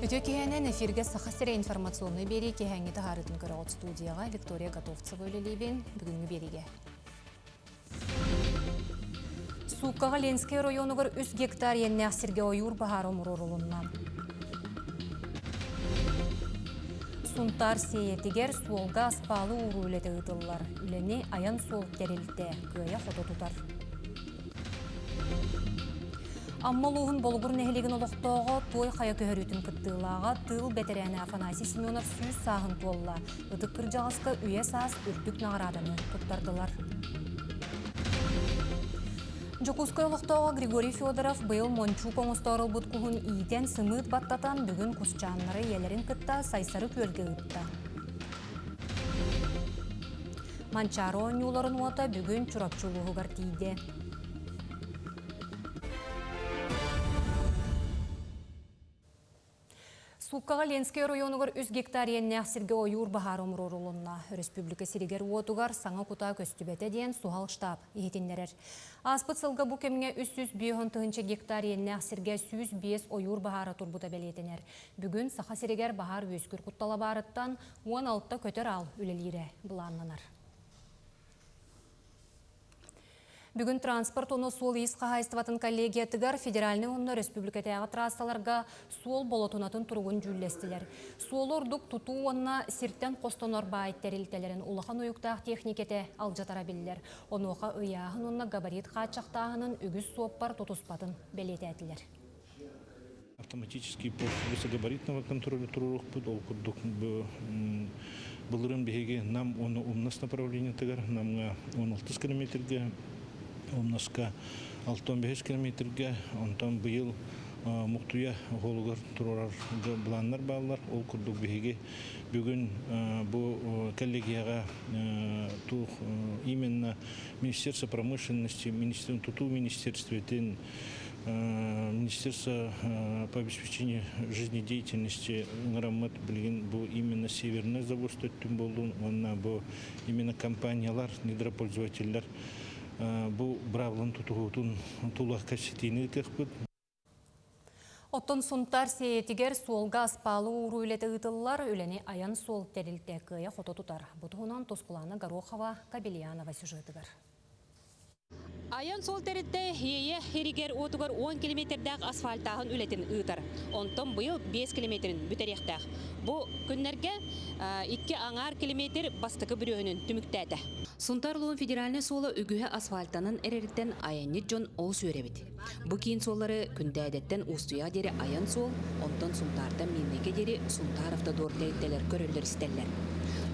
Үтүө киһэнэн эфиргэ Саха сирэ информационнай биэрии киһэҥҥи таһаарыытын көрөҕүт студияҕа Виктория Готовцева үлэлиибин. Бүгүҥҥү биэриигэ. Сууккаҕа Ленскэй оройуонугар 3 гектар иэннээх сиргэ ойуур баһаара умуруорулунна. Сунтаар Сиэйэтигэр суолга аспаалы ууруу үлэтэ ыытыллар. Үлэни айан суол тэрилтэ кыайа-хото тутар. Амма улууһун Болугур нэһилиэгин олохтооҕо Туой Хайа көһөрүүтүн кыттыылааҕа тыыл бэтэрээнэ Афанасий Семенов 100 сааһын туолла. Ытык кырдьаҕаска үйэ саас үрдүк наҕарааданы туттардылар. Дьокуускай олохтооҕо Григорий Федоров быйыл мончуук оҥостоору ылбыт куһун иитэн сымыыт баттатан бүгүн кусчааннары ийэлэрин кытта Сайсары күөлгэ ыытта. Манчаары оонньууларын уота бүгүн Чурапчы улууһугар тиийдэ. Сууккаҕа Ленскэй оройуонугар 3 гектар иэннээх сиргэ ойуур баһаара умуруорулунна. Өрөспүүбүлүкэ сиригэр-уотугар саҥа кутаа көстүбэтэ диэн суһал штаб иһитиннэрэр. Ааспыт сылга бу кэмҥэ 350 тыһыынча гектар иэннээх сиргэ 105 ойуур баһаара турбута бэлиэтэнэр. Бүгүн Саха сиригэр баһаар үөскүүр куттала баарыттан 16 көтөр аал үлэлиирэ былааннанар. Бүгүн транспорт уонна суол-иис хаһаайыстыбатын коллегиятыгар федеральнай уонна өрөспүүбүлүкэтээҕи трассаларга суол болотунатын туругун дьүүллэстилэр. Суолу ордук тутуу уонна сиртэн хостонор баай тэрилтэлэрин улахан уйуктаах техникэтэ алдьатара биллэр. Онуоха ыйааһын уонна габарит хааччахтааһынын үгүс суоппар тутуспатын бэлиэтээтилэр. Автоматический пост высокогабаритного контроля туруорукпут. Ол курдук былырын биһиги Нам уонна Умнас направлениетыгар Намҥа 16 километрга, Умнаска 65 километрга, онтон быйыл Мухтуйа оһуолугар туруорар былааннар бааллар. Ол курдук биһиги бүгүн бу коллегияҕа туох именно Министерство промышленности, тутуу министерствотын Министерство по обеспечению жизнедеятельности ыҥыраммыт билигин бу именно северный завоз өттүн буоллун уонна бу именно компаниялар, недропользователлэр бу быраабыланы тутуһуутун тула кэпсэтиини ыытыахпыт. Оттон Сунтаар Сиэйэтигэр суолга аспаалы ууруу үлэтэ ыытыллар, үлэни айан суол тэрилтэ кыайа-хото тутар. Бу туһунан Тускулаана Горохова Кабельянова сюжетыгар. Айан суол тэрилтэ Иэйэ иригэр уотугар 10 километрдээх асфальтааһын үлэтин ыытар. Онтон быйыл 5 километрин бүтэриэхтээх. Бу күннэргэ икки аҥаар километр бастакы бүрүөһүнүн түмүктээтэ. Сунтаар улууһун федеральнай суола үгүһэ асфальтанан эрэриттэн айанньыт дьон олус үөрэбит. Бу киин суоллары Күндээдэттэн Уустуйаҕа диэри айан суол, онтон Сунтаартан Миирнэйгэ диэри Сунтаар автодор тэрилтэлэр көрөллөр-истэллэр.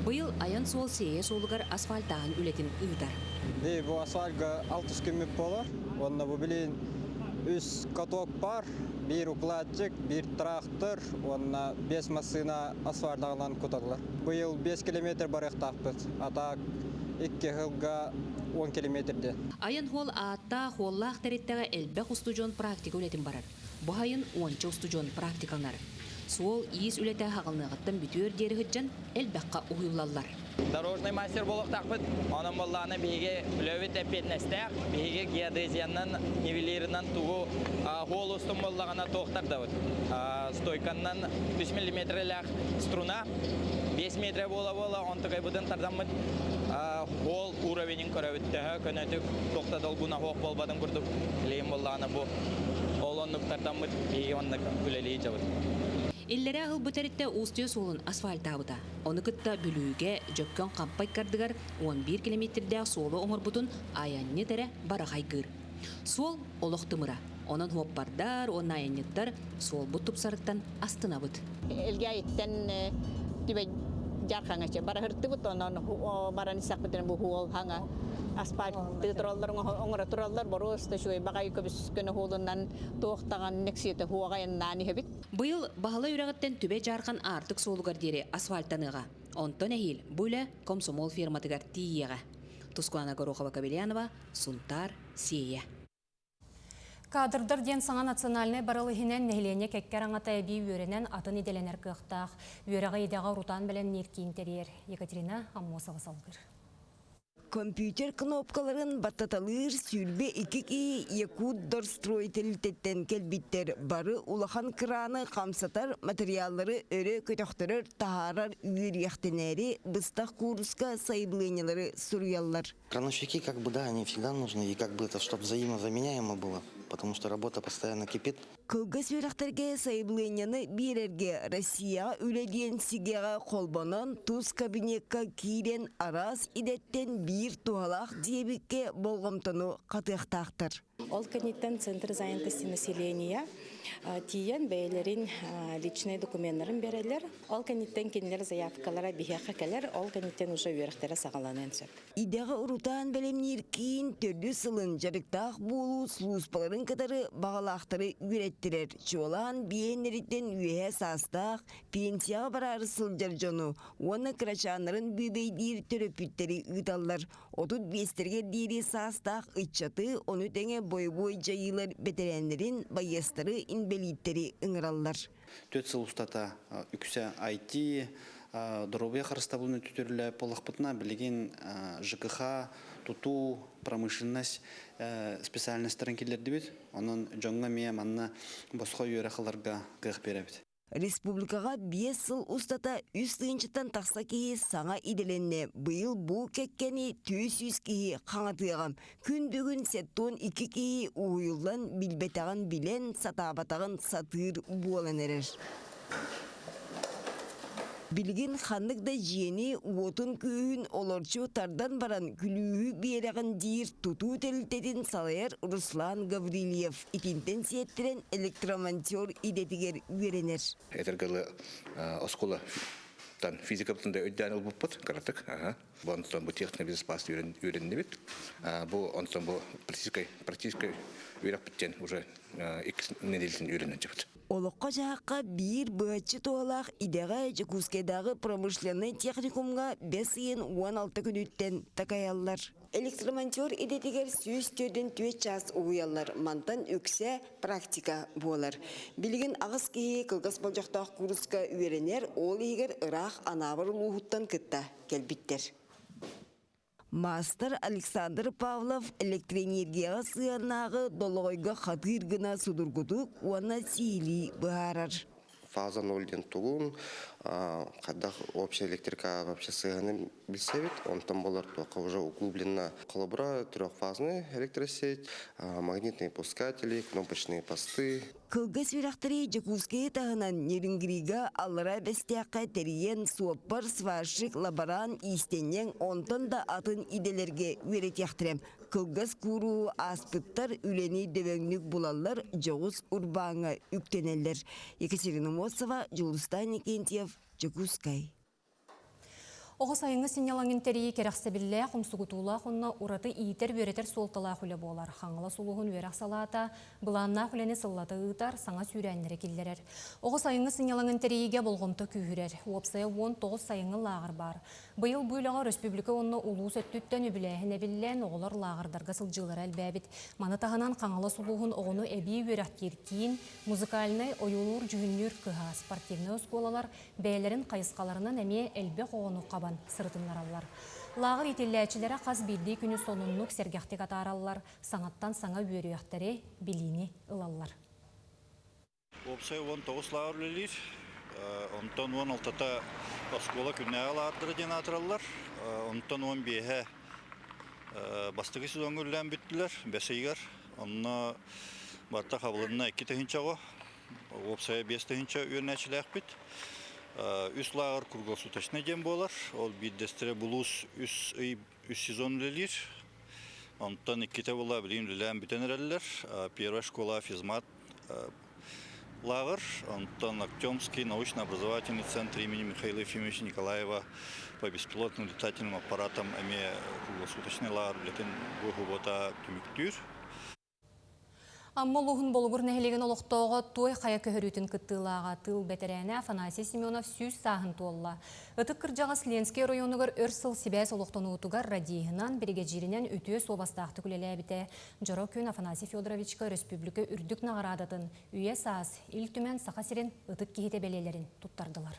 Быйыл айан суол Сиэйэ суолугар асфальтааһын үлэтин ыытар. Ди бу асфальтга алтыс күммүт буолар. Уонна бу билин үс каток бар, биир укладчик, биир трактор уонна бес массыына асфальтаҕынан куталлар. Быйыл 5 километр барыахтаахпыт. А так икки сылга 10 километрде. Айан хуол ааттаах, хуоллаах тэрилтэҕэ элбэх устудьуон практика үлэтин барар. Бу сайын уонча устудьуон практикаланар. Суол-иис үлэтэ хаҕылыныаҕыттан бүтүөр диэри сылдьан элбэххэ уһуйуллаллар. Дорожный мастер буолуохтаахпыт. Онон буоллаҕына биһиги үлэбит эппиэтинэстээх. Биһиги геодезиянан, нивелирынан тугу хуол устун буоллаҕына туохтардабыт. Стойканнан 3 миллиметрэлээх струна 5 метрэ буола-буола онтукайбытын тардаммыт хуол уровенин көрөбүт төһө көнөтүк туох да долгуна суох буолбатын курдук билигин буоллаҕына бу ол оннук тардаммыт биһиги оннук үлэлии дьабыт. Иллэрээ ылбыт эриттэ Уустуйа суолун асфальтаабыта. Ону кытта Бүлүүгэ, Дьөккөн Хампай кардыгар 11 километрдээх суолу оҥорбутун айанньыт эрэ бара хайгыыр. Суол олох тымыра. Онон хуоппардар уонна айанньыттар суолбут тупсарыттан астынабыт. Элгээйиттэн түбэ дьархаҥачы бараһыртыбыт онон баран исэхпитин бу хуол хаҥа асфальт тураллар оҥоро тураллар боруоста үчүгэй баҕайы көбүс көнө хуолунан туох даҕаны нэксиэтэ хуоҕайыннаан иһэбит. Быйыл Баһылай үрэҕиттэн Түбэ Дьаархан аартык суолугар диэри асфальтаныаҕа. Онтон эһиил бу үлэ Комсомол ферматыгар тиийиэҕэ. Тускулана Горохова-Кобельянова, Сунтаар, Сиэйэ. Кадрдар диэн саҥа национальнай барыл иһинэн нэһилиэнньэ кэккэ араҥата эбии үөрэнэн атын идэлэнэр кыахтаах. Үөрэҕи идэҕэ урутаан бэлэмниир киин тэрийэр Екатерина Аммосова салгыыр. Компьютер кнопкаларын баттаталыыр 22 киһи Якутдорстрой тэрилтэттэн кэлбиттэр. Бары улахан краны хамсатар материаллары өрө көтөхтөрөр, таһаарар үөрүйэхтэнээри быстах кууруска сайабылыанньалары суруйаллар. Крановщики, как бы, да, они всегда нужны, и как бы это, чтобы взаимозаменяемо было, потому что работа постоянно кипит. Кылгас үөрэхтэргэ сайабылыанньаны биэрэргэ Россияҕа үлэ диэн сигэҕэ холбонон тус кабинекка киирэн араас идэттэн биир туһалаах диэбиккэ болҕомтону хатыахтаахтар. Ол кэнниттэн Центр занятости населения тиийэн бэйэлэрин личнэй докуменнарын берэллэр. Ол кэнниттэн кинилэр заявкалара биһиэхэ кэлэр, ол кэнниттэн уже үөрэхтэрэ саҕаланыан сөп. Идэҕэ урутаан бэлэмниир киин төрдүс сылын дьарыктаах буолуу сулууспаларын кытары баҕалаахтары үөрэттэрэр. Чуолаан биэннэриттэн үөһэ саастаах, пенсияҕа бараары сылдьар дьону уонна кырачааннарын бүүбэйдиир төрөппүттэри ыыталлар. 35-тэригэр диэри саастаах ыччаты, ону тэҥэ бойобуой дьайыылар бэтэрээннэрин, байыастары, инбэлииттэри ыҥыраллар. 4 сыл устата үксэ IT, доруобуйа харыстабылын өттүтүрлэ буоллахпытына, билигин ЖКХ, тутуу, промышленность специальностарын киллэрдибит. Онон дьоҥҥо эмиэ манна босхо үөрэх ыларга кыах биэрэбит. Республикаҕа 5 сыл устата үс тыһыынчаттан тахса киһи саҥа идэлэннэ. Быйыл бу кэккэни 400 киһи хаҥатыаҕа. Күн бүгүн 72 киһи уһуйуллан билбэтэҕин билэн, сатаабатаҕын сатыыр буолан эрэр. Билигин ханнык да дьиэни уотун-күүһүн олорчу тардан баран күлүүһү биэрэҕин диир тутуу тэрилтэтин салайар Руслан Гаврильев итинтэн сиэттэрэн электромонтер идэтигэр үөрэнэр. Этэргэ дылы оскуола физикабытын да өйдөөн ылбыппыт кыратык. Бу онтон бу техника безопасности үөрэннибит. Бу онтон бу практическай практическай үөрэхпиттэн уже иккис нэдиэлэтин үөрэнэн дьыбыт. Олоххо-дьаһахха биир быһаччы туһалаах идэҕэ Дьокуускайдааҕы промышленнай техникумҥа бэс ыйын 16 күнүттэн такайаллар. Электромонтер идэтигэр 144 чаас угуйаллар, мантан үксэ практика буолар. Билигин аҕыс киһи кылгас болдьохтоох кууруска үөрэнэр, ол иһигэр ыраах Анаабыр улууһуттан кытта кэлбиттэр. Маастар Александр Павлов электроэнергияҕа сыһыаннааҕы долоҕойго хатыыр гына судургутук уонна сиһилии быһаарар. Фаза 0 диэн тугун, хайдах общая электрика вообще сыһыанын билсэбит. Онтон болар туохха уже углубленно. Холобура, трехфазный электросеть, магнитные пускатели, кнопочные посты. Кылгас үрэхтэри Дьокуускайы таһынан Нерюнгрига Аллараа Бэстээххэ тэрийэн суоппар, сварщик, лаборант, иистэнньэҥ, онтон да атын идэлэргэ үөрэтиэхтэрэ. Кылгас кууруу ааспыттар үлэни дөбөҥнүк булаллар, дьоҕус урбааҥҥа үктэнэллэр. Екатерина Мосова, Дьулустаан Никентьев, Дьокуускай. Оҕо сайыҥҥы сынньалаҥын тэрийии кэрэхсэбиллээх, умсугутуулаах уонна ураты иитэр-үөрэтэр суолталаах үлэ буолар. Хаҥалас улууһун үөрэх салаата былааннаах үлэни сыллата ыытар, саҥа сүүрээннэри киллэрэр. Оҕо сайыҥҥы сынньалаҥын тэрийиигэ болҕомто күүһүрэр. Уопсайа 19 сайыҥҥы лааҕыр баар. Быйыл бу үлэҕэ өрөспүүбүлүкэ уонна улуус өттүттэн үбүлээһин эбиллэн, оҕолор лааҕырдарга сылдьыылара элбээбит. Маны таһынан Хаҥалас улууһун оҕону эбии үөрэхтиир киин, музыкальнай, ойуулуур-дьүһүннүүр кыһа, спортивнай оскуолалар бэйэлэрин хайысхаларынан эмиэ элбэх оҕону хабан сырытыннараллар. Лааҕыр иитиллээччилэрэ хас биирдии күнү сонуннук, сэргэхтик атаараллар, саҥаттан саҥа үөрүйэхтэри, билиини ылаллар. Уопсай 19 лааҕыр үлэлиир. Онтон 16-та оскуола күннээҕи лааҕырдара диэн аатыраллар. Онтон 15-э бастакы сезоҥҥа үлэлээн бүттүлэр, бэс ыйыгар. Онно барыта хабылынна 2 тыһыынча оҕо. Уопсайа 5 тыһыынча үөрэнээччилээхпит. Үс лааҕыр круглосуточный диэн буолар. Ол биирдэстэрэ Булуус үс ый үс сезон үлэлиир. Онтон иккитэ була билигин үлэлээн бүтэн эрэллэр. Первая школа физмат лааҕыр, онтон Артемский научно-образовательный центр имени Михаила Ефимовича Николаева по беспилотным летательным аппаратам эмиэ круглосуточный лааҕыр үлэтин бу түмүктүүр. Амма улууһун Болугур нэһилиэгин олохтооҕо Туой Хайа көһөрүүтүн кыттыылааҕа тыыл бэтэрээнэ Афанасий Семенов 100 сааһын туолла. Ытык кырдьаҕас Ленскэй оройуонугар өр сыл сибээс олохтонуутугар радиһынан, биригэдьииринэн үтүө суобастаахтык үлэлээбитэ. Дьоро күн Афанасий Федоровичка өрөспүүбүлүкэ үрдүк наҕараадатын Үйэ саас, Ил Түмэн Саха сирин ытык киһитэ бэлиэлэрин туттардылар.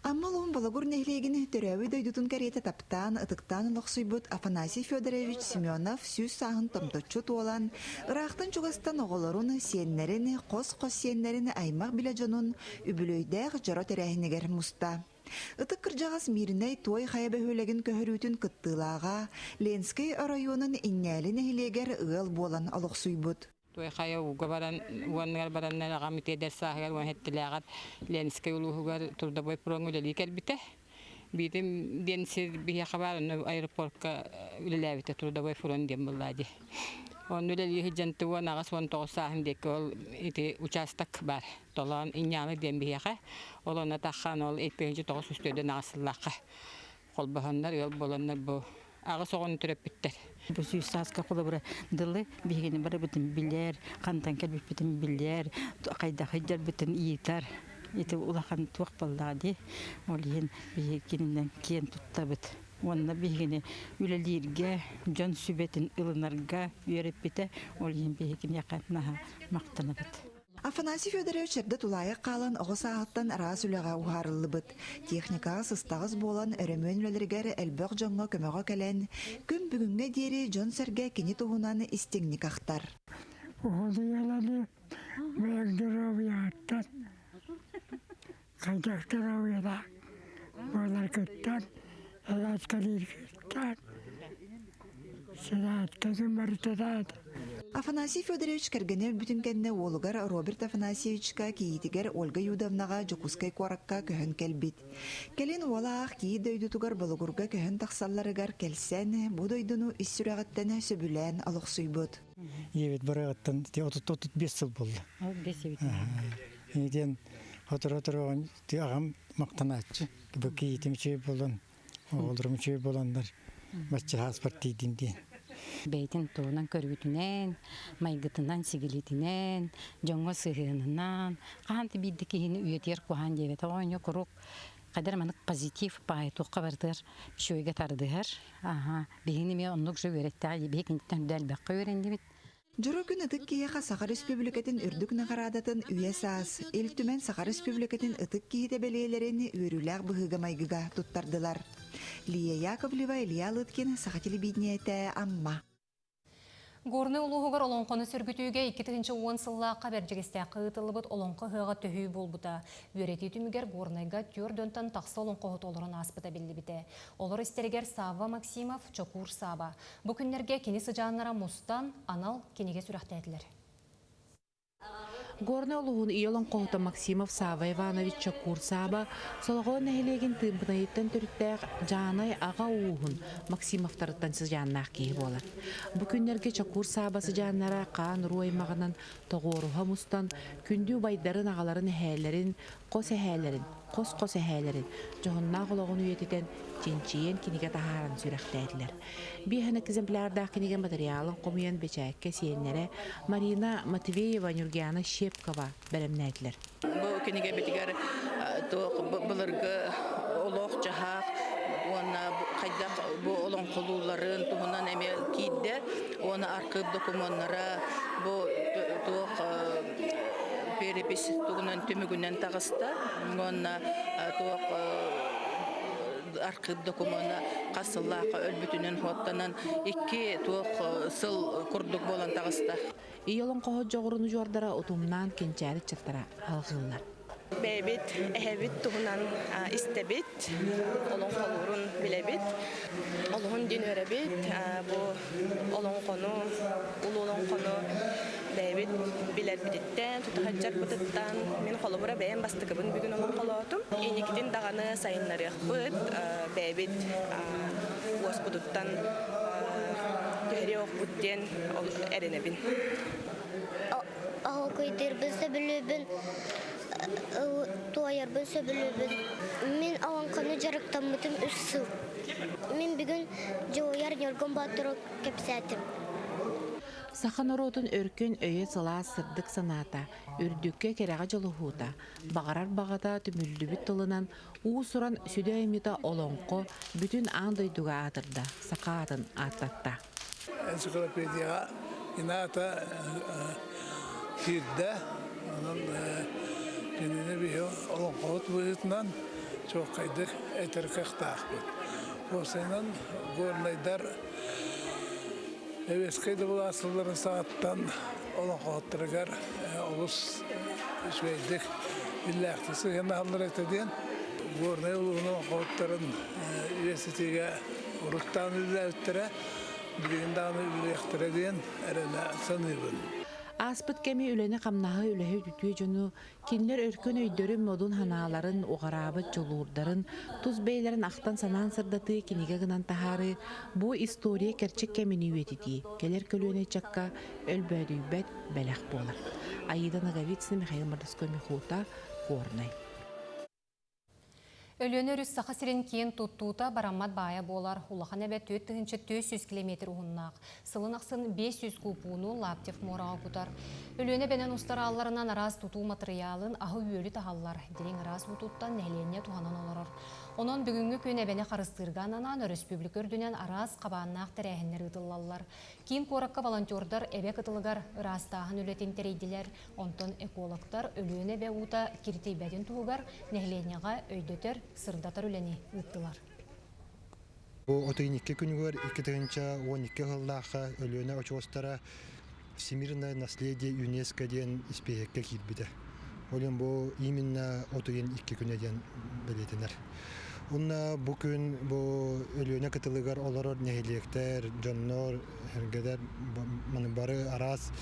Амма улууһун Бологур нэһилиэгин төрөөбүт дойдутун кэриэтэ таптаан, ытыктаан олохсуйбут Афанасий Федорович Семенов сүүс сааһын томточчу туолан, ыраахтан-чугастан оҕолорун, сиэннэрин, хос-хос сиэннэрин аймах-билэ дьонун үбүлүөйдээх дьоро тэрээһинигэр муста. Ытык кырдьаҕас Мииринэй Туой Хайа бөһүөлэгин көһөрүүтүн кыттыылааҕа Ленскэй оройуонун Инньээли нэһилиэгэр ыал буолан олохсуйбут. Туой Хайа ууга баран, уонныгар бараннар аҕам ити эдэр сааһыгар уон сэттэлээҕэр Ленскэй улууһугар трудовой фроҥҥа үлэлии кэлбитэ. Биирим диэн сир биһиэхэ баар, онно аэропортка үлэлээбитэ трудовой фронт диэн буоллаа дии. Онно үлэлии сылдьан 18-19 сааһым диэки ол ити учаастак баар. Толоон Инньаалы диэн биһиэхэ. Ол онно таххан ол 1994 сыллаахха холбоһоннор, ыал буоланнар бу аҕыс оҕону төрөппүттэр. Бу сүүс сааска холобура дылы биһигини барыбытын билэр, хантан кэлбиппитин билэр, хайдах сылдьарбытын ыйытар. Ити улахан туох буоллаҕа дии. Ол иһин биһиги кининэн киэн туттабыт. Уонна биһигини үлэлииргэ, дьон сүбэтин ылынарга үөрэппитэ. Ол иһин биһиги киниэхэ наһаа махтанабыт. Афанасий Федорович эрдэ тулаайах хаалан оҕо сааһыттан араас үлэҕэ уһаарыллыбыт. Техникаҕа сыстаҕас буолан өрөмүөн үлэлэригэр элбэх дьоҥҥо көмөҕө кэлэн, күн бүгүҥҥэ диэри дьон-сэргэ кини туһунан истиҥник ахтар. Уһулуйалары бэйэҥ доруобуйаҕыттан, хайдах доруобуйалаах буоларгыттан, элээскэлииргиттэн Афанасий Федорович кэргэнэ өлбүтүн кэннэ уолугар Роберт Афанасьевичка кийиитигэр Ольга Юдовнаҕа Дьокуускай куоракка көһөн кэлбит. Кэлин уола аах кийиит дойдутугар Болугурга көһөн тахсалларыгар кэлсэн, бу дойдуну ис сүрэҕиттэн сөбүлээн олохсуйбут. Ийэбит барыаҕыттан 35 сыл буолла. Диэн сотору-сотору аҕам махтанааччы. Бу кийиитим үчүгэй буолан Оҕолорум үчүгэй буоланнар бачча сааспар тиийдим диэн. Бэйэтин туһунан көрүүтүнэн, майгытынан, сигилитинэн, дьоҥҥо сыһыанынан, хаһан да биирдэ киһини үйэтигэр куһаан диэбэтэх оҕонньор куруук хайдах маннык позитив баайы туохха барытыгар үчүгэйгэ тардыһар. Аха, биһигини эмиэ оннук же үөрэттэҕэ, биһиги киниттэн үрдэ элбэххэ үөрэннибит. Дьоро күн ытык киһиэхэ Саха Республикатын үрдүк наҕараадатын Үйэ саас, Ил Түмэн Саха Республикатын ытык киһитэ бэлиэлэрин үөрүүлээх быһыыга-майгыга туттардылар. Лия Яковлева, Илья Лыткин, Саха телевидениетэ, Амма. Горнай улууһугар олоҥхону сөргүтүүгэ 2010 сыллаахха Бэрдьигэстээххэ ыытыллыбыт олоҥхо ыһыаҕа төһүү буолбута. Үөрэтии түмүгэр Горнайга түөрт дьонтон тахса олоҥхоһут олорон ааспыта биллибитэ. Олор истэригэр Савва Максимов, Чокуур Сааба. Бу күннэргэ кини сыдьааннара мустан, анал кинигэ сүрэхтээтилэр. Горнай улууһун ийэ олоҥхоһута Максимов Савва Иванович Чокуур Сааба Солоҕоон нэһилиэгин Тыымпынайыттан төрүттээх Дьаанай аҕа ууһун Максимовтарыттан сыдьааннаах киһи буолар. Бу күннэргэ Чокуур Сааба сыдьааннара хаан уруу аймаҕынан тоҕуоруһа мустан, күндү убайдарын, аҕаларын, эһээлэрин, хос эһээлэрин, хос-хос эһээлэрин дьоһуннаах олоҕун үйэтитэн, чинчийэн кинигэ таһааран сүрэхтээтилэр. Биэһэн экземплярдаах кинигэ матырыйаалын хомуйан бэчээккэ сиэннэрэ Марина Матвеева, Нюргиана Щепкова бэлэмнээтилэр. Бу кинигэбитигэр туох былыргы олох-дьаһах уонна хайдах бу олоҥхолуулларын туһунан эмиэ киирдэ уонна архыып докумуоннара бу туох перепись тугунан түмүгүнэн таҕыста уонна туох архыып докумуона хас сыллаахха өлбүтүнэн хуоттанан икки туох сыл курдук буолан таҕыста. Ийэ олоҥхоһут дьоҕурун удьуордара утумнаан кэнчээри ыччаттара алҕыыллар. Бэйэбит эһэбит туһунан истэбит, олоҥхолуурун билэбит. Олуһун диэн үөрэбит. Бу олоҥхону, улуу олоҥхону бэйэбит билэрбититтэн, тута сылдьарбытыттан мин холобура бэйэм бастакыбын бүгүн олоҥхолоотум. Инникитин даҕаны сайыннарыахпыт, бэйэбит уоспутуттан түһэриэ охпут диэн эрэнэбин. Оһуокуйдуурбун сөбүлүүбүн, туойарбын сөбүлүүбүн. Мин олоҥхону дьарыктаммытым үс сыл. Мин бүгүн Дьулуйар Ньургун Боотуру кэпсээтим. Саха норуотун өркөн өйө сылаас сырдык санаата, үрдүккэ кэрэҕэ дьулуһуута, баҕарар баҕата түмүллүбүт тылынан уус-уран сүдү айымньыта олоҥхо бүтүн аан дойдуга аатырда, саха аатын ааттатта. Энциклопедияҕа Ината киирдэ. Онон Кинини биһи олоҥхоһут быһыытынан чуолкайдык этэр кыахтаахпыт. Уопсайынан, горнайдар Сэбиэскэй да былаас сылларын саҕаттан олоҥхоһуттарыгар олус үчүгэйдик, иллээхтик сыһыаннаһаллар этэ диэн Горнай улууһун олоҥхоһуттарын үйэситиигэ уруттаан үлэлээбиттэрэ, билигин даҕаны үлэлиэхтэрэ диэн эрэнэ саныыбын. Ааспыт кэми үлэни-хамнаһы үлэһит үтүө дьону, кинилэр өркөн өйдөрүн, модун санааларын, уҕараабыт дьулуурдарын, тус бэйэлэрин ахтан-санаан сырдатыы кинигэ гынан таһаарыы, бу история кэрчик кэмини үйэтитии, кэлэр көлүөнэ ыччакка өлбөөдүйбэт бэлэх буолар. Аида Ноговицына, Михаил Мордовской-Михута, Горнай. Өлүөнэ өрүс Саха сирин киэн туттуута бараммат баайа буолар. Улахан эбэ 4400 километр уһуннаах. Сылын ахсын 500 куб ууну Лаптев муораҕа кутар. Өлүөнэ эбэнэн устар аалларынан араас тутуу матырыйаалын аһы-үөлү таһаллар. Дириҥ ыраас уутуттан нэһилиэнньэ туһанан олорор. Онон бүгүҥҥү күн эбэни харыстыырга ананан өрөспүүбүлүкэ үрдүнэн араас хабааннаах тэрээһиннэр ыытыллаллар. Киин куоракка волонтердар эбэ кытылыгар ыраастааһын үлэтин тэрийдилэр. Онтон экологтар Өлүөнэ эбэ уута киртийбэтин туһугар нэһилиэнньэҕэ өйдөтөр, сырдатар үлэни ыыттылар. Бу 32 күнүгэр 2012 сыллаахха Өлүөнэ очуостара Всемирное наследие ЮНЕСКО диэн испииһэккэ киирбитэ. Ол иһин бу именно 32 күнэ диэн бэлиэтэнэр. Уонна бу күн бу Өлүөнэ кытылыгар олорор нэһилиэктэр, дьоннор, эргэлэр маны бары араас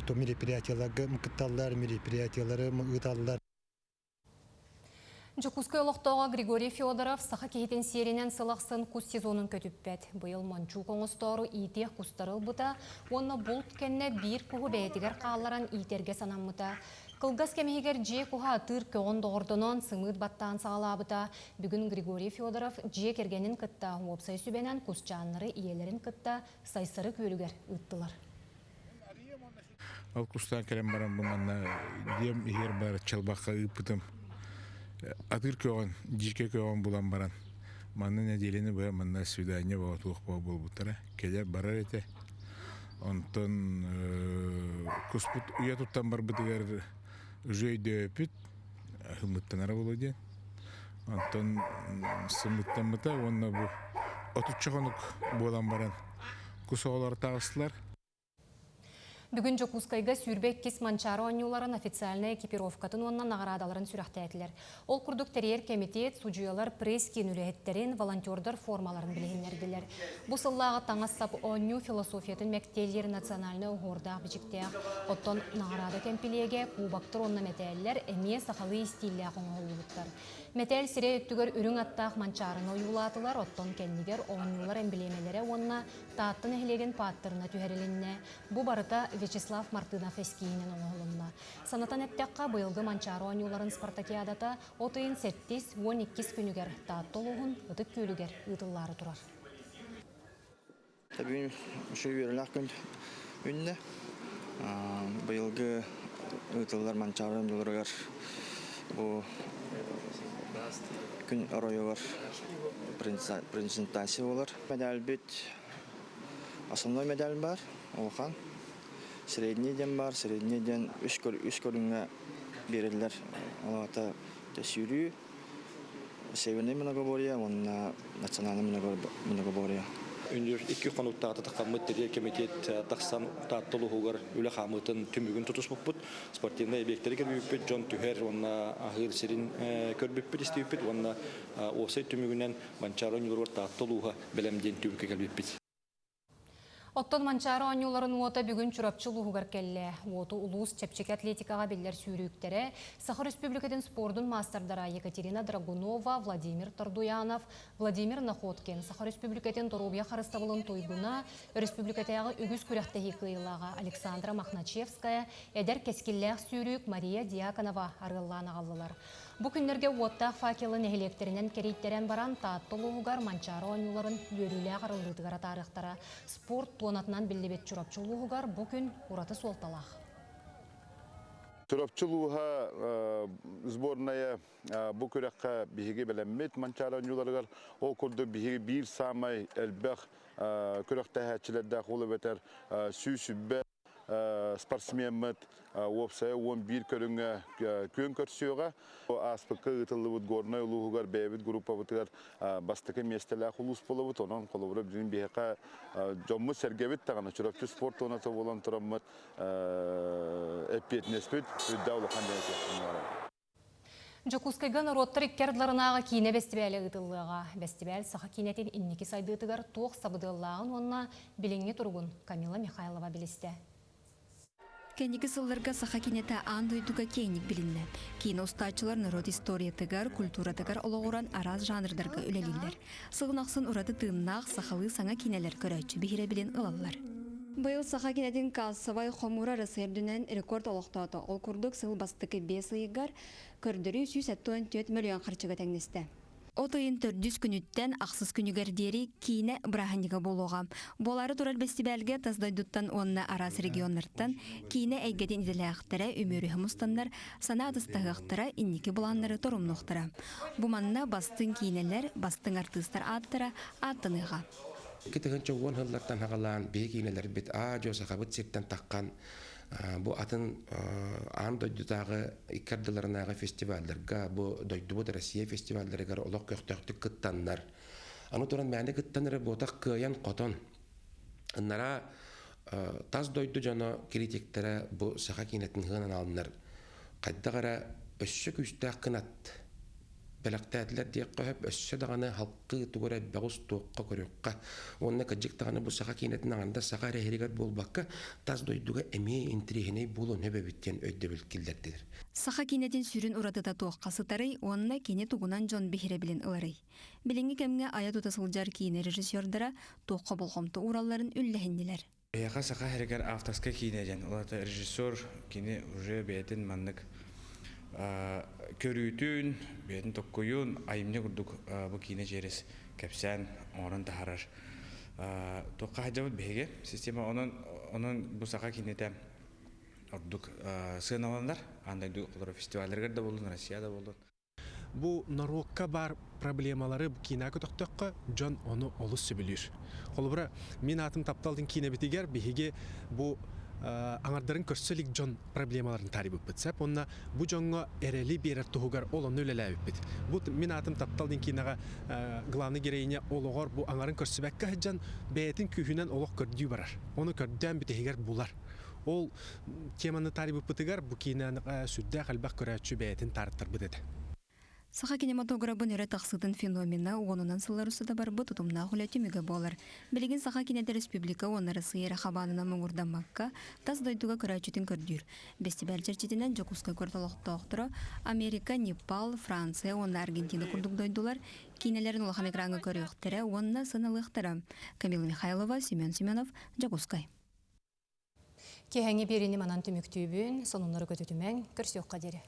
то мероприятияларга кытталлар, мероприятиялары ыыталлар. Дьокуускай олохтооҕо Григорий Федоров саха киһитин сиэринэн сыл ахсын кус сезонун көтүппэт. Быйыл мончуук оҥостоору иитиэх кустары ылбыта уонна булт кэннэ биир куһу бэйэтигэр хаалларан иитэргэ санаммыта. Кылгас кэм иһигэр дьиэ куһа атыыр көҕөн доҕордонон сымыыт баттаан саҕалаабыта. Бүгүн Григорий Федоров дьиэ кэргэнин кытта уопсай сүбэнэн кусчааннары ийэлэрин кытта Сайсары күөлүгэр ыыттылар. Ол кустаан кэлэн баран бу манна дьиэм иһигэр баар чалбахха ыыппытым. Атыыр көҕөн, дьиикэ көҕөн булан баран манна нэдиэлэни быһа манна свидание туох буолбуттара. Кэлэр барар этэ. Онтон куспут уйа туттан барбытыгар уже өйдөөпүт, һыммыттанара буолуо диэн. Онтон сымыттаммыта уонна бу отучча хонук буолан баран кус оҕолоро таҕыстылар. Бүгүн Дьокуускайга 22 Манчаары оонньууларын официальнай экипировкатын уонна наҕараадаларын сүрэхтээтилэр. Ол курдук тэрийэр кэмитиэт судьуйалар пресс-киин үлэһиттэрин, волонтердар формаларын билиһиннэрдилэр. Бу сыллааҕы таҥас-сап оонньуу философиятын мэктиэлиир национальнай оһуордаах бичиктээх, оттон наҕараада кэмпилиэгэ, кубоктар уонна мэтээллэр эмиэ сахалыы истииллээх оҥоһуллубуттар. Мэтээл сирэй өттүгэр үрүҥ аттаах манчаарыны ойуулаатылар, оттон кэннигэр оонньуулар эмблемэлэрэ уонна Таатта нэһилиэгин пааттарына түһэрилиннэ. Бу барыта Вячеслав Мартынов эскиһинэн оҥоһулунна. Санатан эттэххэ, быйылгы Манчаары оонньууларын спартакиадата от ыйын сэттис, 12 күнүгэр Таатта улууһун Ытык Күөлүгэр ыытыллаары турар. Бүгүн үчүгэй үөрүүлээх күн үүннэ. Быйылгы ыытыллар Манчаары оонньууларыгар бу күн оройугар презентация буолар. Медальбит основной медаль бар, улахан. Средний диэн бар, средний диэн үс, үс көрүҥҥэ биэриллэр. Ол аата сүүрүү, Северное многоборье уонна национальное многоборье. Үнүр икки хонуктаата тахаммыт тэрийэр комитет тахсан Таатта улууһугар үлэ хаамыытын түмүгүн тутуспуппут. Спортивнай объектэри көрбүппүт, дьон түһэр уонна аһыыр сирин көрбүппүт, истибиппит уонна уопсай түмүгүнэн Манчаары оонньууларыгар Таатта улууһа бэлэм диэн түмүккэ кэлбиппит. Оттон Манчаары оонньууларын уота бүгүн Чурапчы улууһугар кэллэ. Уоту улуус чэпчэки атлетикаҕа биллэр сүүрүүктэрэ, Саха Өрөспүүбүлүкэтин спордун маастардара Екатерина Драгунова, Владимир Тордуянов, Владимир Находкин, Саха Өрөспүүбүлүкэтин доруобуйа харыстабылын туйгуна, өрөспүүбүлүкэтээҕи үгүс күрэхтэһии кыайыылааҕа Александра Мохначевская, эдэр кэскиллээх сүүрүүк Мария Дьяконова арыаллаан аҕаллылар. Бу күннэргэ уоттаах факелы нэһилиэктэринэн кэрийтэрэн баран, Таатта улууһугар Манчаары оонньууларын үөрүүлээх арыллыытыгар атаарыахтара. Спорт туонатынан биллибит Чурапчы улууһугар бу күн ураты суолталаах. Чурапчы улууһа сборная бу күрэххэ биһиги бэлэммит Манчаары оонньууларыгар. Ол курдук биһиги биир саамай элбэх күрэхтэһээччилэрдээх ол эбэтэр 120. спортсмеммыт уопсайа 11 көрүҥҥэ күөн көрсүөҕэ. Ааспыкка ыытыллыбыт Горнай улууһугар бэйэбит группабытыгар бастакы миэстэлээх улуус буолабыт. Онон холобура билигин биһиэхэ дьоммут-сэргэбит даҕаны Чурапчы спорт туоната буолан тураммыт эппиэтинэспит үрдэ улахан диэн этиэхпин баҕарабын. Дьокуускайга норуоттар икки ардыларынааҕы киинэ бэстибээлэ ыытыллыаҕа. Бэстибээл саха киинэтин инники сайдыытыгар туох сабыдыаллааҕын уонна билиҥҥи туругун Камила Михайлова билистэ. Кэнники сылларга саха киинэтэ аан дойдуга киэҥник билиннэ. Киинэ устааччылар норуот историятыгар, культуратыгар олоҕуран араас жанрдарга үлэлииллэр. Сылын ахсын ураты тыыннаах сахалыы саҥа киинэлэр көрөөччү биһирэбилин ылаллар. Быйыл саха киинэтин кассовай хомуура Россия үрдүнэн рекорд олохтоото. Ол курдук сыл бастакы 5 ыйыгар көрдөрүү 174 мөлүйүөн харчыга тэҥнэстэ. От ыйын төрдүс күнүттэн ахсыс күнүгэр диэри киинэ бырааһынньыга буолуоҕа. Буолаары турар бэстибээлгэ тас дойдуттан уонна араас регионнартан киинэ эйгэтин идэлээхтэрэ үмүөрүһэ мустаннар санаа атастаһыахтара, инники былааннары торумнуохтара. Бу манна бастыҥ киинэлэр, бастыҥ артыыстар ааттара ааттаныаҕа. 2010 сыллартан хаҕалаан биһи киинэлэрбит аа-дьуо сахабыт сиртэн таххан бу атын аан дойдутааҕы икки ардыларынааҕы фестивалларга, бу дойдубут Россия фестивалларыгар олох көхтөөхтүк кыттаннар. Аны туран мээнэ кыттан эрэ буотах кыайан-хотон. Ыннараа тас дойду дьоно критиктэрэ бу саха киинэтин ыһыан аналыннар хайдах эрэ өссө күүстээх кынат бэлэхтээтилэр диэххэ сөп, өссө даҕаны халкыы тугу эрэ элбэҕи устуохха, көрүөххэ. Уонна кырдьык даҕаны бу саха киинэтин аҥардас саха эрэ иһигэр буолбакка, тас дойдуга эмиэ интириэһинэй буолуон сөп эбит диэн өйдөбүл киллэрдилэр. Саха киинэтин сүрүн уратыта туохха сытарый уонна кини тугунан дьон биһирэбилин ыларый? Билиҥҥи кэмҥэ айа-тута сылдьар киинэ режиссердара туохха болҕомто ууралларын үллэһиннилэр. Эһиэхэ Саха сиригэр авторскай киинэ диэн, ол аата режиссер кини уже бэйэтин маннык көрүүтүн, бэйэтин токкуйун, айымньы курдук бу киинэ через кэпсээн оҥорон таһаарар. Туохха сылдьабыт биһиги система онон онон бу саха киинэтэ ордук сыаналанар. Аан дойду фестивалларыгар да буоллун, Россия да буоллун. Бу норуокка баар проблемалары киинэ көтөхтөххө, дьон ону олус сөбүлүүр. Холобура, мин аатым таптал диэн киинэбитигэр биһиги бу аҥардарын көрсө илик дьон проблемаларын таарыйбыппыт. Сөп уонна бу дьоҥҥо эрэли биэрэр туһугар ол онно үлэлээбиппит. Бу мин аатым таптал диэн киинэҕэ главный героиня олоҕор бу аҥарын көрсүбэккэ сылдьан бэйэтин күүһүнэн олох көрдүү барар. Ону көрдөөн бүтэһигэр булар. Ол теманы таарыйбыппытыгар бу киинэ сүрдээх элбэх көрөөччү бэйэтин таарыттарбыт этэ. Саха кинематограбын өрө тахсыытын феномена уонунан сыллар устата барбыт утумнаах үлэ түмүгэ буолар. Билигин саха киинэтэ республика уонна Россия эрэ хабаанынан муҥурдаммакка, тас дойдуга көрөөччүтүн көрдүүр. Бэстибээл чэрчитинэн Дьокуускай куорат олохтоохторо Америка, Непал, Франция уонна Аргентина курдук дойдулар киинэлэрин улахан экраҥҥа көрүөхтэрэ уонна сыаналыахтара. Камила Михайлова, Семен Семенов, Дьокуускай. Киэһэҥҥи биэриини манан түмүктүүбүн, сонуннары көтүтүмэҥ, көрсүөххэ диэри.